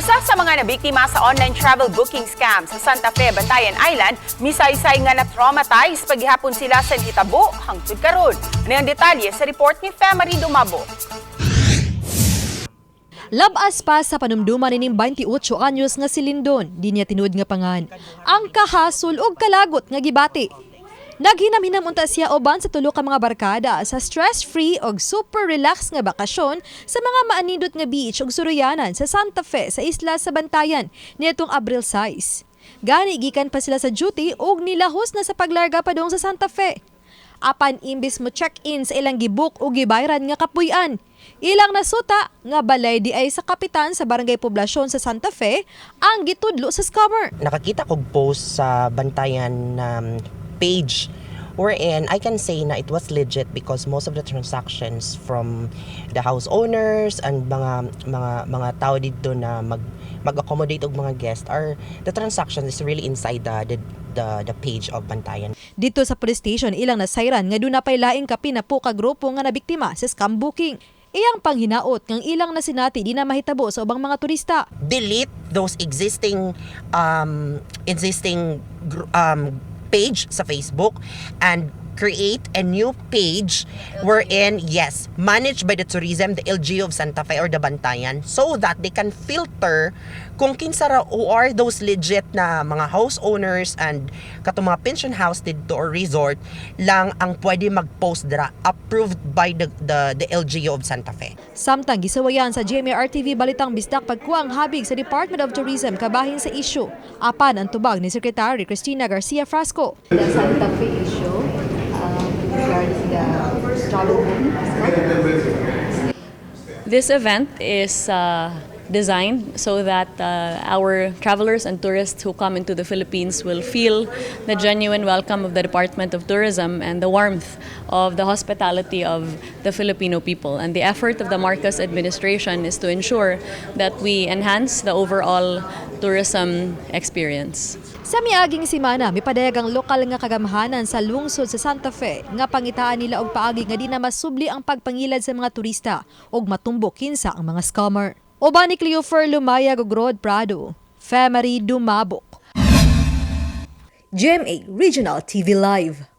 Usa sa mga nabiktima sa online travel booking scam sa Santa Fe, Bantayan Island, misaysay nga na-traumatize paghihapon sila sa hitabo hangtod karon. Ano ang detalye sa report ni Femary Dumabo. Labas pa sa panumduman nining 28 anyos nga si Lindon, di niya tinuod nga pangan ang kahasol ug kalagot nga gibati. Naghinam-hinam unta siya uban sa tulo ka mga barkada sa stress-free ug super relax nga bakasyon sa mga maanindot nga beach ug suruyanan sa Santa Fe sa isla sa Bantayan niadtong Abril 6. Gani gikan pa sila sa duty ug nilahos na sa paglarga padung sa Santa Fe. Apan imbis mo check-in sa ilang gibook o gibayran nga kapuy-an, ilang nasuta nga balay di ay sa kapitan sa Barangay Poblasyon sa Santa Fe ang gitudlo sa scammer. Nakakita kog post sa Bantayan page wherein I can say na it was legit because most of the transactions from the house owners and mga tao dito na mag-accommodate og mga guest are the transaction is really inside the page of Bantayan. Dito sa police station, ilang nasayran nga duna pay laing kapin-napo ka grupo nga nabiktima sa scam booking. Iyang panghinaot ngang ilang nasinati di na mahitabo sa ubang mga turista. Delete those existing page sa Facebook and create a new page wherein, yes, managed by the tourism, the LGU of Santa Fe or the Bantayan, so that they can filter kung kinsa ra, who are those legit na mga house owners and katong mga pension house didto or resort lang ang pwede mag-post dira, approved by the LGU of Santa Fe. Samtang gisawayan sa GMA RTV Balitang Bisdak pagkuha ang habig sa Department of Tourism kabahin sa issue. Apan ang tubag ni Secretary Cristina Garcia Frasco. The Santa Fe issue regarding the travel booking. This event is designed so that our travelers and tourists who come into the Philippines will feel the genuine welcome of the Department of Tourism and the warmth of the hospitality of the Filipino people. And the effort of the Marcos administration is to ensure that we enhance the overall tourism experience. Sa miaging semana, mipadayag ang lokal nga kagamhanan sa lungsod sa Santa Fe nga pangitaan nila og paagi nga di na masubli ang pagpangilad sa mga turista ug matumbok kinsa ang mga scammer. Uban ni Cleofer Lumayag ug Rod Prado, Femary Dumabok. GMA Regional TV Live.